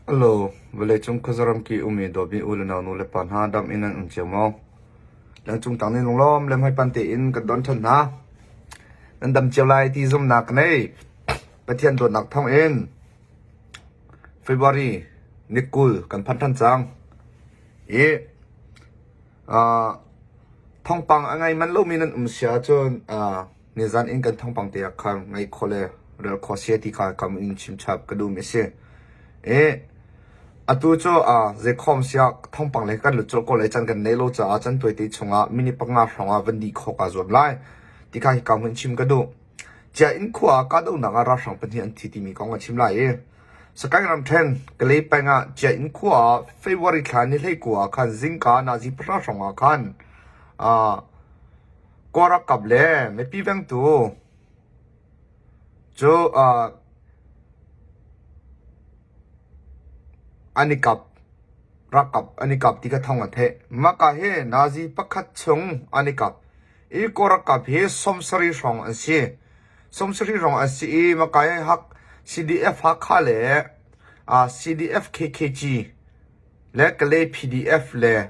Hello, vawleicung khuazaram ki ummi dawtmi u le nau nu le pa hna dam in nan um cio maw? Lengcung tang nih lunglawm le hmaipan tein kan don ṭhan hna. Nan dam cio lai ti zumhnak ka nei. Pathian dawtnak thawng in February ni 20 kan phan ṭhan cang. I uh, thawngpang a ngai man lomi nan um sia ahcun uh, nizan in kan thawngpang te ah khan ngaih khawh le rel khawh si ti kha kam in chim chap ka duhmi a si. I atu cu uh, zeikhawm siah thawngpang le kan lut colh ko lai can kan nei lo caah can tuaite chungah minute panga hrawng ah van dih khawh kaa zuam lai ti kha hika hun chim ka duh. Cia in khua ah kahdohnak ah ralhrang pahnih an thi timi kong a chim lai i Sagaing ramṭhen Kalay peng ah Cia in khua ah February thla ni 19 ah khan zingka nazi pahra hrawng ah khan uh, Kawl ralkap le mipi vengtu cu uh, an i kap ralkap an i kap ti kha thawng an theih. Mah ka hi nazi pakhat chung an i kap. I Kawl ralkap hi 70 hrawng an si. 70 hrawng an si i mah ka hi hak CDF Hakha le uh, CDF KKG le Kalay PDF le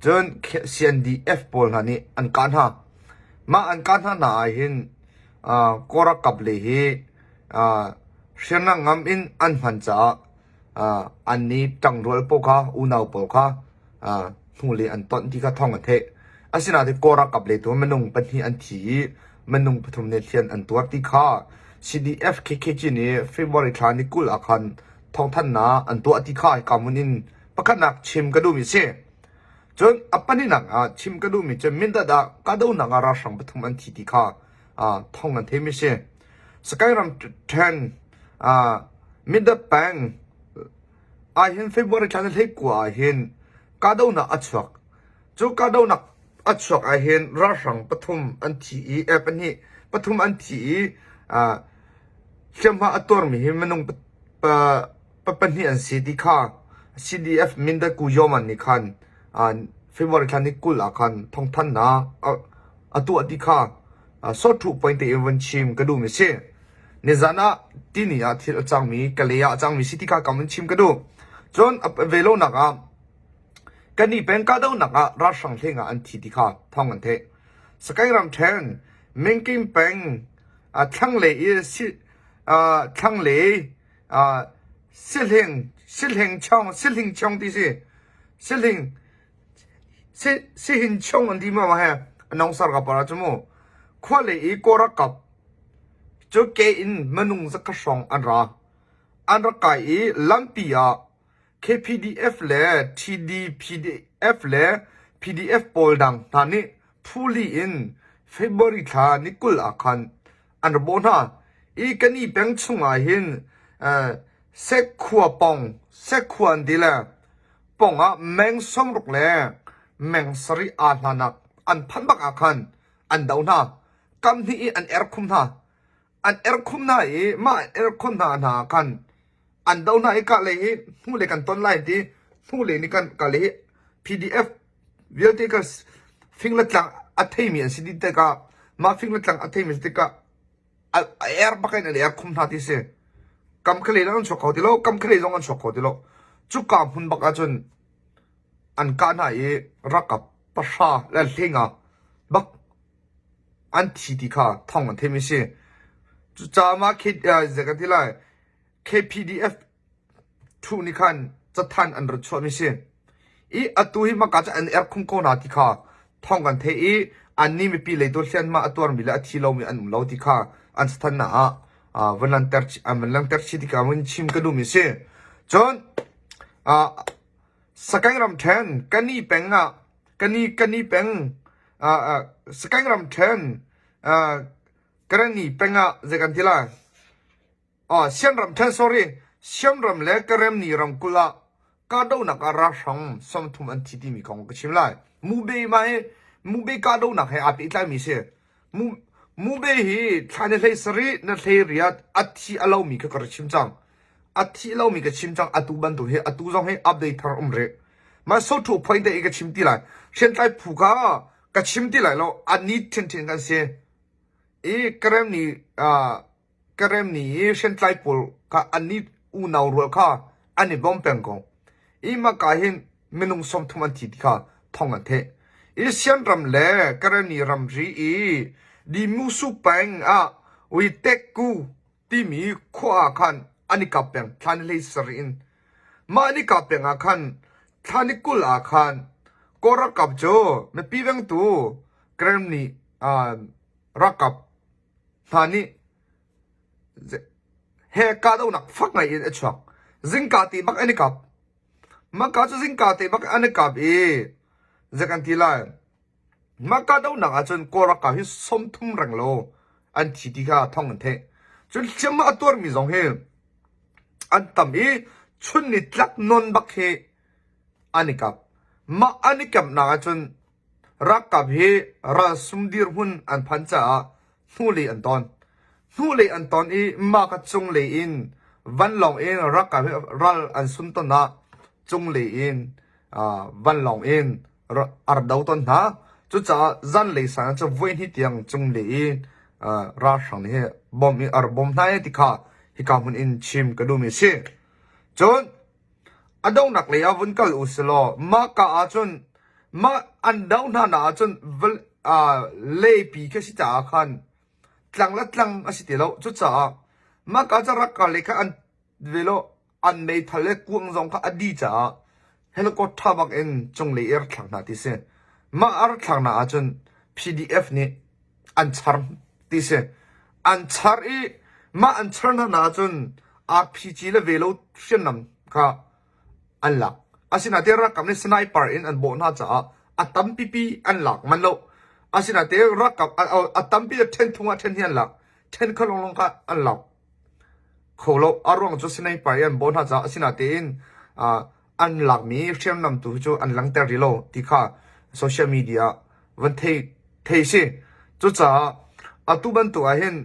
cun CNDF pawl hna nih an kah hna. Mah an kah hna hna ahhin uh, Kawl ralkap lei hi uh, hriamnam ngam in an hman caah uh, an nih ṭangrual pawl kha unau pawl kha uh, hnulei an tonh ti kha thawng an theih. Asinain Kawl ralkap lei tu minung pahnih an thi i minung pathum nih hliam an tuar ti kha CDF KKG nih February thla ni 20 ah khan thawngthanhnak an tuah ti kha hika hmun in pakhatnak chim ka duhmi a si. Cun a pahnihnak ah chim ka duhmi cu Mindat ah kahdohnak ah ralhrang pathum an thi ti kha thawng an theimi a si. Sagaing ramṭhen Mindat peng ahhin February thla ni 19 ahhin kahdohnak a chuak. Cu kahdohnak a chuak ahhin ralhrang pathum an thi i eh pahnih pathum an thi i hliamhma a tuarmi hi minung pahnih an si ti kha CDF Mindat Ku Yoman nih khan February thla ni 20 ah khan thawngthanhnak a tuah ti kha sawhṭhuh point tein vun chim ka duhmi si. Nizan ah tini ah thil a cangmi Kalay ah a cangmi si ti kha kam in chim ka duh. Cun a ve lonak ah kannih peng kahdohnak ah ralhrang hleng ah an thi ti kha thawng an theih. Sagaing ramṭhen Mingking peng thlanglei i thlanglei Sihleng Sihleng Chong Sihleng Chong ti si Sihleng Sihin Chong an ti ma he anong sar ka para chu mu khua lei i Kawl ralkap cu ke in minung zakhat hrawng an ra an rak kai i lampi ah KPDF le TDPDF le PDF pawl dang hna nih phuli in February thla ni 20 ah khan an ra bawh hna. I kani peng chung ah hin Sekhua pong Sekhua an ti le pong ah meng 60 le meng sarih aa hlanak an phanh bak ah khan an do hna. Kam hnih i an erkhum hna. An erkhum hna i mah an erkhum hna hna khan an do hna i kah lei hi hnu le kan ton lai ti hnu le nih kan kah lei hi PDF vialte ka fing le tlang a theimi an si dih tikah mah fing le tlang a theimi si tikah a er bak in an er khum hna ti si kam khalei an chuak kho ti lo kam khalei zong an chuak kho ti lo cuka hmun bak ahcun an kah hna i rakap pahra le hlinga bak an thi ti kha thong an theimi si cucaah mah khi zei kan ti lai KPDF Thu nih khan cathanh an rat chuahmi si. I atu hi maka cu an erkhum ko hna ti kha thawng kan theih i annih mipi lei tu hlianmah a tuarmi le a thi lomi an um lo ti kha an cathanhnak ah van langhter an van langhter chih tikah vun chim ka duhmi si. Cun Sagaing ramṭhen Kani peng ah Kani Kani peng Sagaing ramṭhen Karani peng ah zei kan ti lai? Sianram ṭhen sorry Siamram le Karemni ramkulh ah kahdohnak ah ralhrang 30 an thi timi kong ka chim lai. Mube mah hi Mube kahdohnak he aa pehtlaimi si. Mube hi thla ni hlei sarih na hlei riat a thi a lomi kha ka rak chim cang. A thi lomi ka chim cang atu bantuk hi atu zong hi update thar um rih. Mah sothu point te i ka chim ti lai. Hriamtlai phu kha ka chim ti lai lo. A ni ṭhianṭhian kan si. I Karemni Karemni i hriamtlai pawl kha annih unau rual kha An i bawm peng ko. I maka hin minung 30 an thi ti kha thong an theh. Asian ram le Karenni ramri i Dimusu peng ah Witekku timi khua ah khan an i kap peng thla ni hlei sarih in. Mah an i kap peng ah khan thla ni 20 ah khan Kawl ralkap cu mipi vengtu Karenni ralkap hna nih he kahdohnak fak ngai in a chuak. Zingka te bak an i kap. Mahka cu zingka te bak an i kap i zei kan ti lai. Mah kahdohnak ahcun Kawl ralkap hi 30 reng lo an thi ti kha thawng an theih. Cun hliamhma a tuarmi zong hi an tam i chun ni tlak nawn bak hi an i kap. Mah an i kapnak ahcun Ralkap hi ralsum dirhmun an phan caah hnulei an ton. Hnulei an ton i mah ka cunglei in vanlawng in ralkap hi ral an sun ton ah cunglei in vanlawng in a ra do ton hna. Cucaah zanlei sang cu voihnih tiang cunglei in ralhrang nih bom in a ra bom hna i ti kha hika hmun in chim ka duhmi a si. Cun A donghnak lei ah vun kal u silaw mahka ahcun mah an doh hna nak ahcun leipi khi a si caah khan tlang le tlang a si ti lo. Cucaah mahka cu rak kal i kha an ve lo an meithal le kuang zong kha a dih caah helicopter bak in cunglei i a rak thlak hna ti si. Mah a rak thlak hna ahcun PDF nih an char ti si. An char i mah an char hna ahcun RPG le velo hriamnam kha an lak. Asinain ralkap nih sniper in an bawh hna caah a tampipi an lak manh lo. Asinain ralkap a tampi le ṭhen thum ah ṭhen hi an lak. Ṭhen kha lawnglawng kha an lak kho lo. A ruang cu sniper in an bawh hna caah asinain an lakmi hriamnam tu cu an langhter rih lo ti kha social media ah van thei thei si. Cucaah atu bantuk ah hin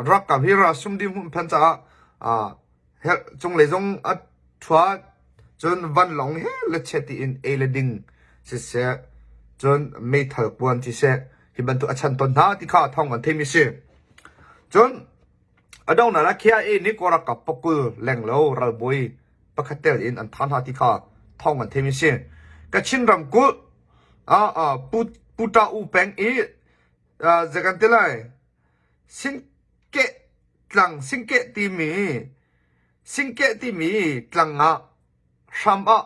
ralkap hi ralsum dirhmun phan caah cunglei zong a ṭhuat cun vanlawng he le chet tiin ei le ding siseh cun meithal kuan siseh hi bantuk a chan tawn hna ti kha thawng kan theimi si. Cun a donghnak ah KIA nih Kawl ralkap pakul lenglo ralbawi pakhat tel in an thah hna ti kha thawng kan theimi si. Kachin ramkulh ah Puta U peng i zei kan ti lai Singkeh tlang Singkeh timi Singkeh timi tlang ah hram ah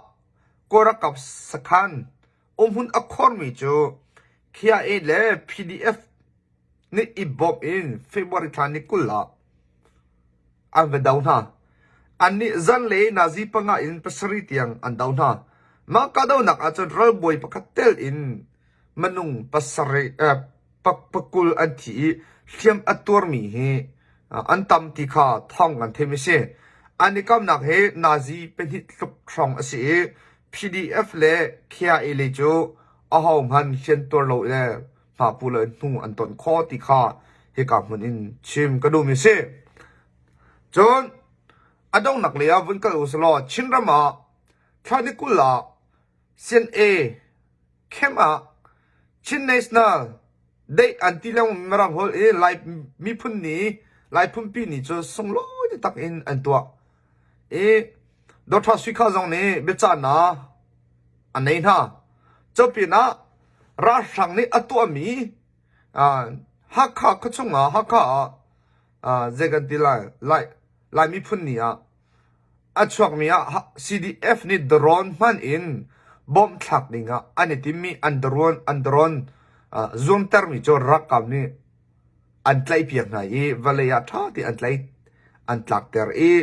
Kawl ralkap sakhan umhmun a khormi cu KIA le PDF nih i bawmh in February thla ni 20 ah an va do hna. Annih zanlei nazi panga in pasarih tiang an do hna. Mah kahdohnak ahcun ralbawi pakhat tel in minung pasarih eh, pakul an thi i hliam a tuarmi hi an tam ti kha thawng kan theimi si. An i kamnak hi nazi pahnih tluk hrawng a si i PDF le KIA lei cu ahohmanh hliam tuar lo le hmapu le hnu an ton khawh ti kha hika hmun in chim ka duhmi si. Cun a donghnak lei ah vun kal u silaw Chinram ah thla ni 20 ah CNA camp ah Chin National Day an ti lengmang Mirang holh i Lai miphun ni Lai phunpi ni cu sunglawi tak in an tuah. I Dr. Suikha zong nih biacahnak a nei hna. Cu pinah ralhrang nih a tuahmi Hakha khuachung ah Hakha ah zei kan ti lai Lai Lai miphun ni ah a chuakmi ah CDF nih drone hman in bomb thlak ding ah an i timmi an drone an drone zuamtermi cu ralkap nih an tlaihpiak hna i vawlei ah ṭha tein an tlaih an tlakter i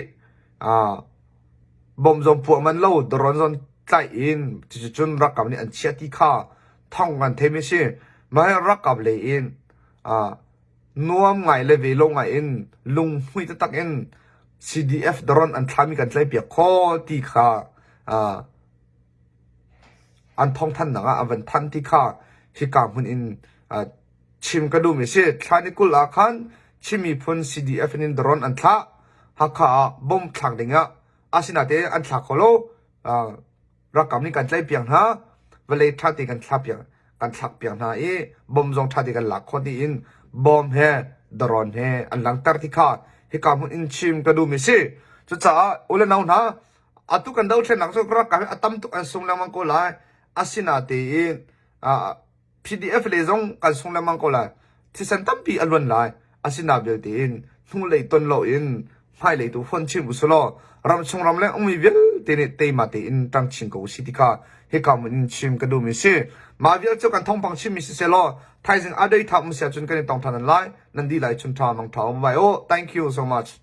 bom zong puah manh lo drone zong tlaih in cuticun ralkap nih an chiah ti kha thawng kan theimi a si. Mah hi ralkap lei in nuam ngai le ve lo ngai in lunghmui taktak in CDF drone an thlami kan tlaihpiak khawh ti kha an thawngthannak ah a van thanh ti kha hika hmun in Chim ka duhmi si. Thla ni 20 ah khan Chin miphun CDF in drone an thlah. Hakha ah bomb thlak ding ah asinain an thla kho lo. Ralkap nih kan tlaih piak hna. Vawlei ṭha tein kan thla piak kan thlak piak hna i bomb zong ṭha tein kan lak khawh tiin bomb he drone he an langhter ti kha hika hmun in chim ka duhmi si. Cucaah u le nau hna. Atu kan dothlennak cu ralkap hi a tam tuk an sung lengmang ko lai. Asinatein PDF le zong kan sung lengmang ko lai. Thisen tampi a luan lai. Asina vialte in hnulei ton loin hmailei tu fon chin usulaw ramchung ramleng ummi vialte nih teima tein ṭang chin ko usih ti kha hika mun in chim ka duhmi si. Mah vial cu kan thawngpang chimmi siseh law thaizing a dei tha um si ahcun kan i tong ṭhan lai. Nan dih lai chun ṭha mang ṭha um bai u. Thank you so much.